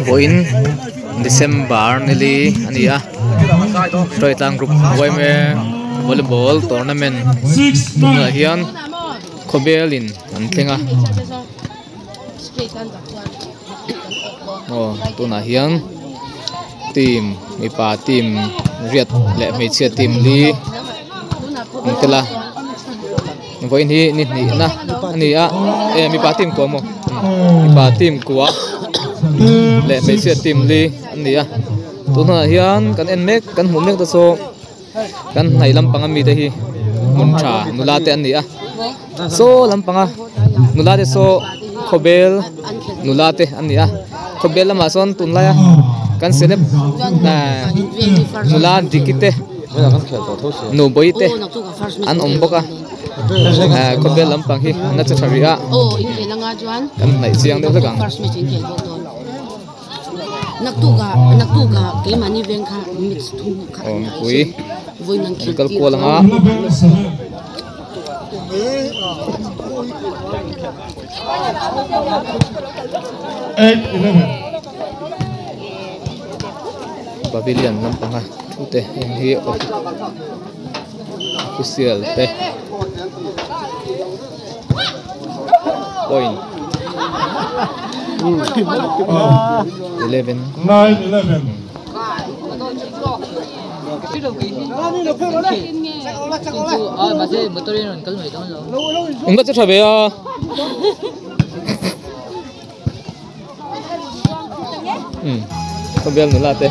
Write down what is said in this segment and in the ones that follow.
Vawiin December nili a ni a Tuaitlang group yma volleyball tournament tunah hian khawvelin an thleng a aw tunah hian team mipa team riat leh hmeichhia team li an tel a vawiin hi ni hnihna a ni a eh mipa team kua maw mipa team kua leh hmeichhia team li an ni a tunah hian kan en mek kan hmuh mek te chu kan hnaih lampang ami te hi hmun tha nula te an ni a saw lampanga nula te saw khawbel nula te an ni a khawbel lamah sawn tunlaia kan celeb ahh nula diki te nubawi te an awm bawk a ahh khawbel lampang hi an la che tha rih a kan hnaih chiang deuh hlek ang. Awmpui an kal kual ang a. Pavilion lampanga thu te heng hi official te point 11 Eng chu tha ve a. Khawvel nula te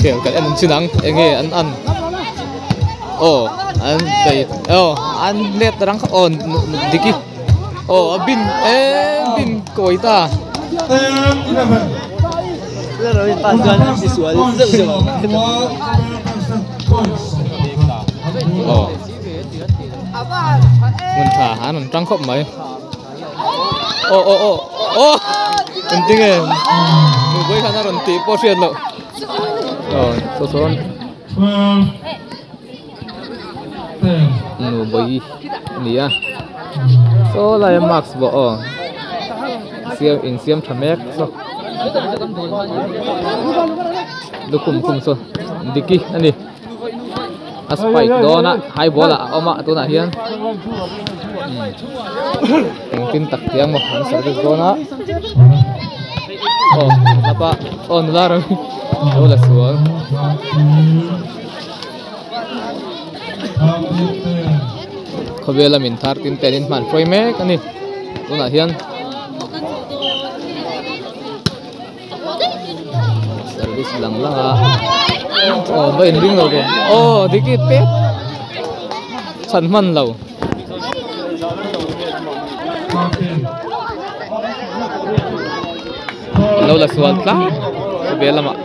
khel kan en chin ang eng nge an an aw an bei aw an let rang kha aw diki aw a bin e bin kawi ta. Aw hmun tha an rawn tang khawp mai. Aw aw aw aw engtin nge nupui khan a rawn tih pawh hriat loh aw saw sawn nupui a ni a saw lai a mask bawk aw siam insiam tha mek saw lukhum khum saw diki a ni. A spike dawn a high ball ah a awm a tunah hian engtin tak tiang maw an service dawn a aw lapa aw nula ram lo la sual. Khawvela min thar tin ten in hman hruai mek a ni tunah hian. Service lang lang a aw va in ring lo ve aw diki pek chhan hman lo. An lo la sual tlang khawvel lamah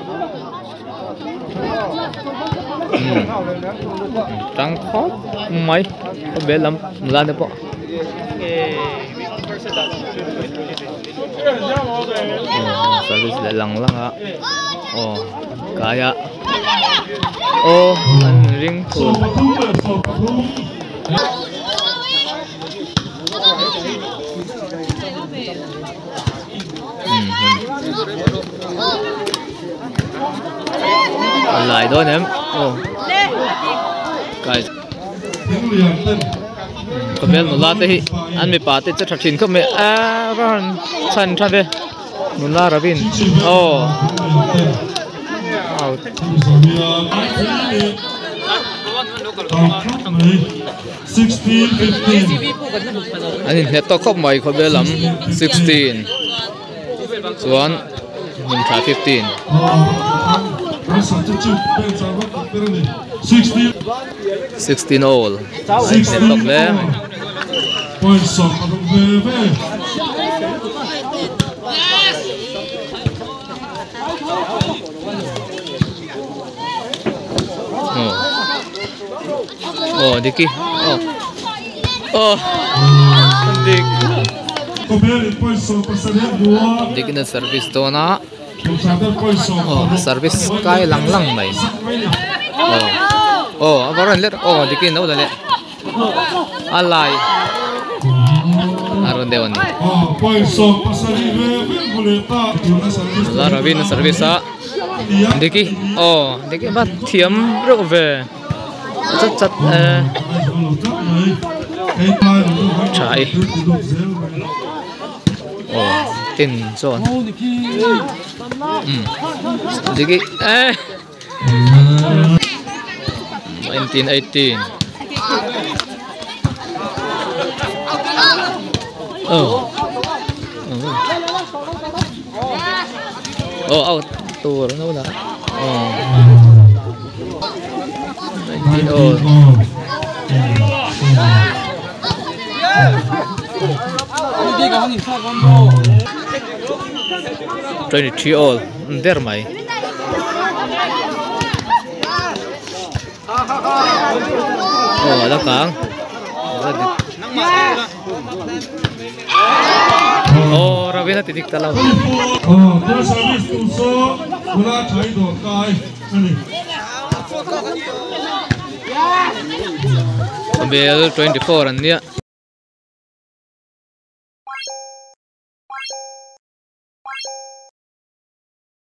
umm tang khawp mai khawvel lam nula te pawh. Service leh lang lang a aw kai a aw an ring thur a lai dawn em aw kai. Khawvel nula te hi an mipa te che tha thin khawp mai a va han chhan tha ve nula Ravin aw out. An inhnet tawk khawp mai khawvel lam 16 chuan hmun tha 15. 16 all a inhnem tawk hle mai. Aw diki aw aw dik dikina service dawn a. Aw service kai lang lang mai aw aw a va rawn let aw dikin a lo la leh a lai a rawn. deuh a ni. Ravin a service a Diki aw Diki va thiam reuh ve chat chat e tha i aw tin chuan um Diki e. 1918 Oh. Oh, out tur no la. Oh. 19 all. 23 all. Der mai. Aw la kang aw Ravina ti dik ta lo. Bel 24 an nia.